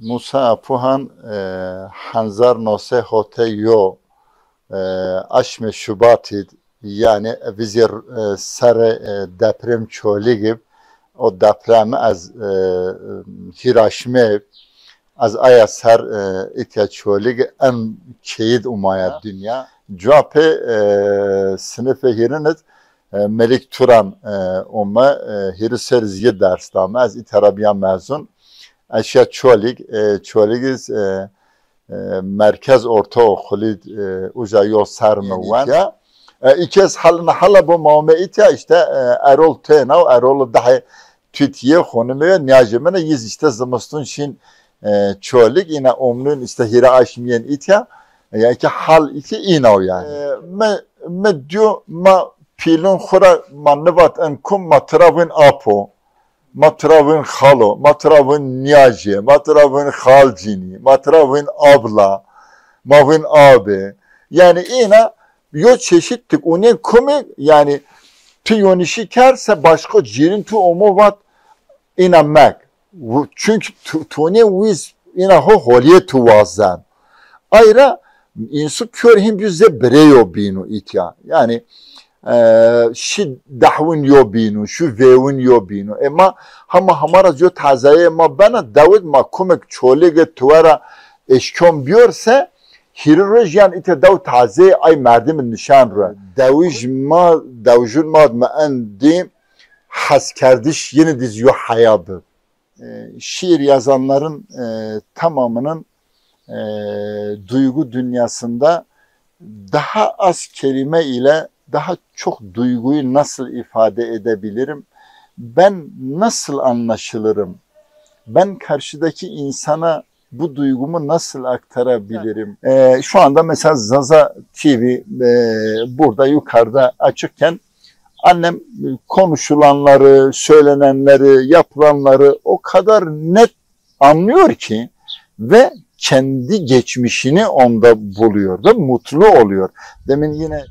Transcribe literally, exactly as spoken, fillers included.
Musa Apuhan, e, hezar no sey hotê yo, e, aşmê Şubatî d, yanî vizê, e, serê, e, deprêm Çolîgî b, o deprem ez, e, hîraşmê, ez aya ser, e, îtya Çolîg en keyî d umaya dinya. Cuwa pê, e, sinifê hîrin d, e, Melik Turan, e, ome, e, hîrê serî zî yi ders dame. Ez îtya ra bîya mezun. Ez şiya Çolîg, e, Çolîg iz, e, e, merkez ortaokulî, e, uca yo ser mi wen. Îtya. E, îkez hal, ina hala bo ma ome îtya, îşte, e, Erol têna, Erol dehê Tûtîye xonimê yo, nîyajê min ê, yiz îşte zimistun şîn, e, Çolîg, ina omnun îşte hîrê aşmî yên îtya. E, yanî ki hal îtya îna o yanî. E, mi, mi dîyo ma pîlun xwu ra ma nivat en kum, ma tira vûn apo, ma tira vûn xalo, ma tira vûn nîyajê, ma tira vûn xalcînî, ma tira vûn abla, ma vûn abê. Yanî îna yo çeşitlik unên kumê, yanî tu yonişî kerd se başqo cîrin tu omo vat, îna mek. Wu-, çunkî tu, tu nê wiz îna ho holîye tu wazen. Ay ra însu pîyor hîn bîyo zê birêyo bîno îtya. Yanî, e, şî dehwin yo bîno, şî vêwin yo bîno. E ma hema hema ra yo tazayê ma bena dewid ma kumek Çolîge tuwe ra eşkon bîyor se, hîrê roj yan îtya dew tazeyê ay merdimî nişan ro. Dewij ma, dewjun ma d mi en dî heskerdiş yine diz yo heya bi. E, şiir yazanların, e, tamamının, e, duygu dünyasında daha az kelime ile daha çok duyguyu nasıl ifade edebilirim? Ben nasıl anlaşılırım? Ben karşıdaki insana bu duygumu nasıl aktarabilirim? E, şu anda mesela Zaza T V, e, burada yukarıda açıkken annem konuşulanları, söylenenleri, yapılanları o kadar net anlıyor ki ve kendi geçmişini onda buluyor ve mutlu oluyor. Demin yine